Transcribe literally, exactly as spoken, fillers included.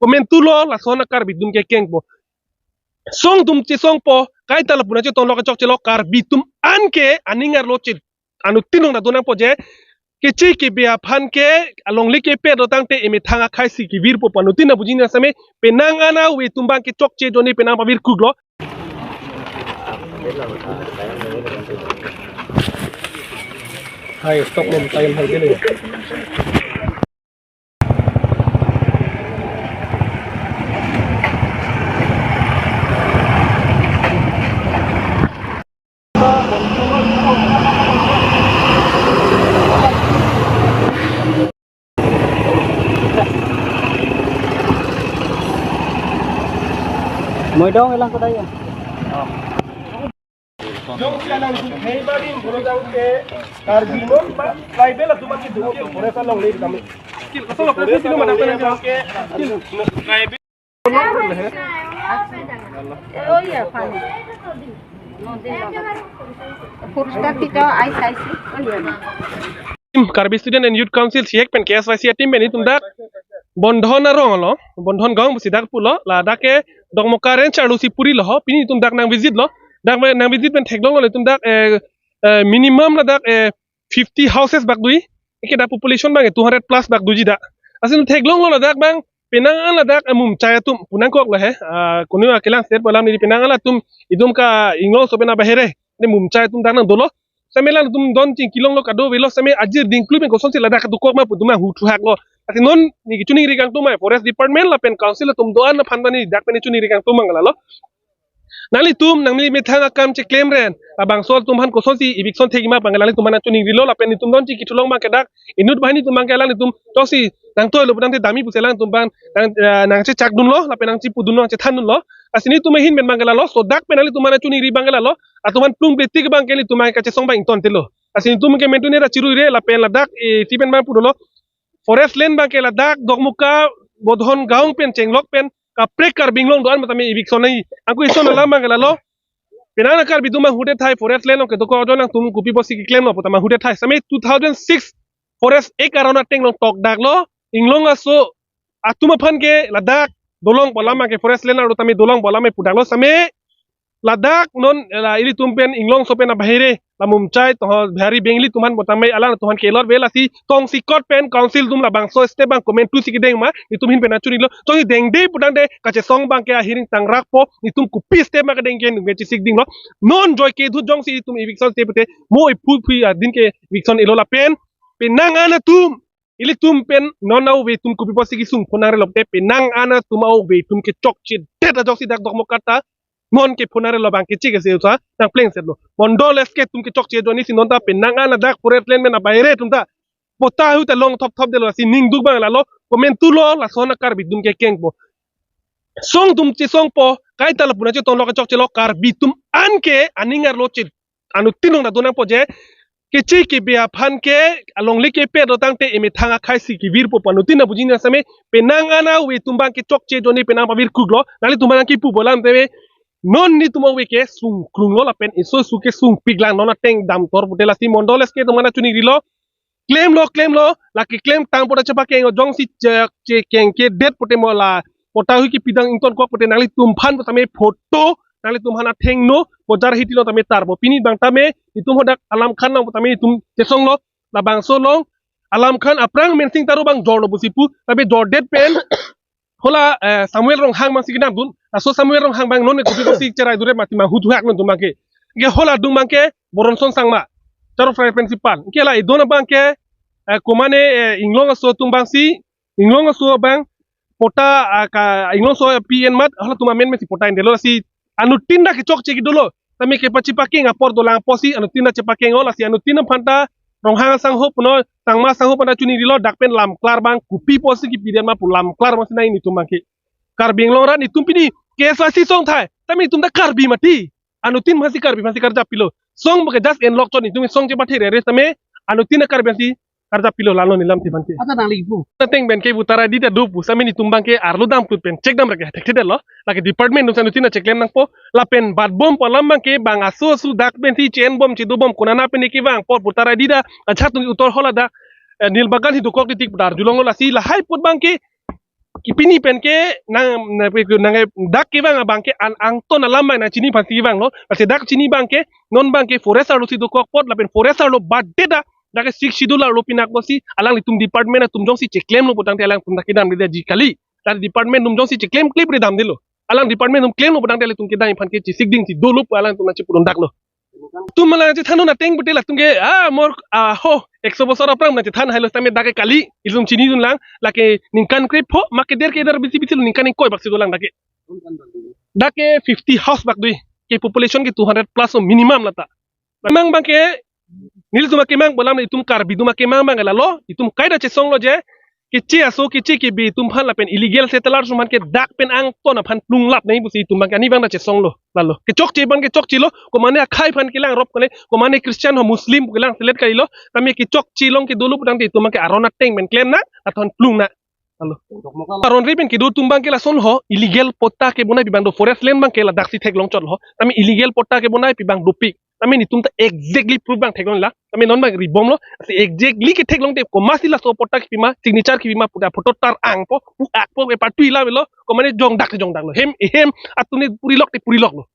Komantu lo, lason a Karbi atum kekengpo. Song atum chesongpo, kaita lapu nangchetonlo, kechokchelo, Karbi atum anke aning arlo che anuttin along ta do nangpo je, keche kebe aphan ke alongle kepe do tangte emethang akhai si kevirpo pu anuttin ta buji nang sitame, penang an ave atum abang ke chokche ajoine penang pavir kruklo. Hai, stop mom, time hai kele. Moi dong elang kedai ya. Jongsi alang atum khei barim bono jangte Karbi non ba tribal atum aki duke forest along le kami. Forest along le kami. Tribal. Oh iya, fine. Forest kita ice ice. Oh iya. Team Karbi Student and Youth Council, sihek pen K S Y C a team pen itum dak Bondhon arong lo, Bondhon gaon pusi dak pulo, ladak ke Dokmoka Range arlo si puri lo ho, pini itum dak nang visit lo, dak nang visit pen theklonglo itum dak, eh, eh, minimum ladak, eh, fifty houses bak dui, eke dak population abang, eh, two hundred plus bak duji dak. Asin theklonglo ladak abang, penang an ladak, eh, mumchai atum, punang kok lo he, ah, kunu akelang state balam ni penang an atum, itum ka Inglongso pen abahere, ne mumchai atum dak nang dolo, sitame alanglitum don chingkilonglo kadokave lo, sitame ajir dingklu pen kosonsi ladak dokok ma pu itum ahut thuhak lo. Asin non neli kachiningri kangtung ma forest department lapen council atum do-an aphan ta neli dak pen chiningri kangtung abang lalo. Nanglitum nangli methang akam cheklem ren, labangso atum aphan kosonsi eviction thekji ma abang alanglitum aphan chiningrilo lapen itum don chingkithulong abang ke dak inut banghini atum abang ke alanglitum chokche nangtoilo pu tangte dami pusi alanglitum abang nang, eh, nangchechak dunlo lapen nangchepu dunlo, nangchethan dunlo. Asin itum ahin pen abang ke lalo, so dak pen nanglitum aphan chiningri abang ke lalo, atum aphan plung pletik abang ke nelitum abang kachesong abang ingtontelo. Asin itum ke mentune ra chirui re lapen ladak, eh, si pen abang pudolo. Forest land abang ke ladak Dokmoka Bondhon gaon pen chenglok pen kaprek Karbi Anglong do-an matame eviction nai. Angku ison alam abang ke lalo. Penang an Karbi atum ahut thai forest land along kedokok ajoine nangtum kopi pusi keklemlo pu tame ahut thai. Sitame two thousand six Forest Act aron ateng along tokdaklo. Inglongso atum aphan ke ladak dolong pu alam ke forest land arlo tame dolong pu alam pudaklo sitame ladak non la ilitum pen Inglongso pen abahere la mumchai to Bihari Bengali atum aphan pu tame alanglitum aphan kelot ave lasi tongsekot pen council atum labangso step abang komantu si kedeng ma itum ahin pen chinilo. Chongsi dengde pu tangte kachesong abang ke ahiring tangrakpo, itum kopi step ma kedeng ke nungke chesik dinglo. Non joike dut jongsi itum eviction step te mo iphu phi adin ke eviction elo lapen penang an atum ilitum pen non ave atum kopi pusi kesung phonang relo te penang an atum ave atum ke chokchedet ajoksi dak Dokmoka ta non ke phonang relo abang ke chik ase usa nang plengsetlo. Mondol S K atum ke chokche ajoine si non ta penang an dak forest land pen abahere atum ta patta ahut ta long thopthop detlo si ning duk abang lalo komantu lo lason a Karbi atum kekengpo. Song atum chesongpo, kaita lapu nangchetonlo kechokchelo, Karbi atum anke aning arlo che anuttin along ta do nangpo je, keche kebe aphan ke alongle kepe do tangte emethang akhai si kevirpo pu anuttin ta buji nang sitame, penang an ave atum abang ke chokche ajoine penang pavir kruklo, nanglitum aphan nangkipu pu alam tame, non nelitum ave ke sungkrunglo lapen eso su ke sungpiklang non ateng damtor pute lasi Mondol S K atum aphan chiningrilo, klemlo, klemlo, lake klem tang pute chepakeng jongsi che, chekengkedet pute mo la, patta ahut kipidang ingtonkok pute nanglitum aphan pu tame photo, nanglitum aphan athengno, bojar hiti along tame tarpo. Pini abang tame, itum hadak Alam Khan along pu tame itum chesonglo, labangso along, Alam Khan aphrang Mensing Taro abang jorlo pusi pu, tapi jordet pen, hala, eh, Samuel Ronghang abang si kedam dun. Laso Samuel Ronghang abang non ke kopi pusi cherai dure mati ma ahut thuhak non atum abang ke. Ke hala adung abang ke Boronson Sangma, Taro Fry principal. Ke la idon abang ke, eh, komane, eh, Inglongso atum abang si, Inglongso abang patta, ah, ka Inglongso P N mat halatum amen mesi patta indelo si anuttin ta kechokche kedolo. Tame kepachepakeng apor dolang pusi anuttin ta chepakeng o lasi anuttin aphan ta Ronghang asangho puno Sangma asangho aphan ta chiningrilo dak pen lamklar abang kopi pusi kipidam ma pu lamklar abang si nai nelitum abang ke. Karbi Anglong arat nelitum pini K S Y C song thai. Tame nelitum ta Karbi mati. Anuttin aphansi Karbi aphansi karjap pilo. Song abang ke just enlok chot nelitum song chepathere re tame anuttin ta Karbi aphansi karjap pilo lalo neli lamthe abang ke. Ata nangli pu. Ateng pen ke voter I D ta do pu sitame nelitum abang ke arlo damtut pen check dam reke thekthedetlo. Lake department atum si anuttin ta cheklem nangpo. Lapen bat bom pu alam abang ke bang aso aso dak pensi che-en bom chedo bom konana pen kevang apot voter I D ta ajat tung utor hala dak, eh, Nilbagan hi dokok titik pu ta arjulonglo lasi lahai apot abang ke Kipini pen ke nang, nang, nang dak kevang abang ke an angton alam abang nangchini aphansi kevanglo. Lasi dak chini abang ke non abang ke forest arlo si dokok apot lapen forest arlo badet dak ke Sixth Schedule arlo pinak apotsi alanglitum department atum jongsi cheklemlo putangte alangtum dak kedamde ji kali. Dak department atum jongsi cheklem klemkle damdelo. Alang department atum klemlo putangte alangtum kedam aphan ke chesik ding si dolo pu alangtum nangchipudun daklo. Atum alang chethan ateng pute latum ke ah mor ah ho ekso bosor aphrang nangchethan hailo tame dak ke kali, ilitum chinidun lang, lake ningkan krepho ma keder keder bisi bisi ningkan ingkoi baksi dolang dak ke. Dak ke fifty house bak dui, ke population ke two hundred plus lo minimum lata. Memang abang ke nelitum akemang bolam itum Karbi atum akemang abang ke lalo, itum kaida chesonglo je keche aso keche kebe atum aphan lapen illegal settlers atum aphan ke dak pen angton aphan plunglap nangji pusi itum abang ke ani abang ta chesonglo lalo. Kechokche abang kechokchelo, komane akhei aphan kelang rop kone, komane Christian ho Muslim kelang selet kalilo, tame kechokche along ke dolo putangte itum abang ke aron ateng pen klem nang, athon plung nang. Lalo. Aron ri pen kedo atum abang ke lasonlo, illegal patta kebonai pi abang do, forest land abang ke ladaksi theklong chotlo. Tame illegal patta kebonai pi abang dopik. Tame netum ta exactly proof abang theklonglo. Tame non abang ribomlo. Lasi exactly ketheklongte komatsi laso patta kepima, signature kepima puta photo tar angpo, pu akpo ke patui la velo. Komane jongdak te jongdaklo. Hem hem atum ne purilok te puriloklo.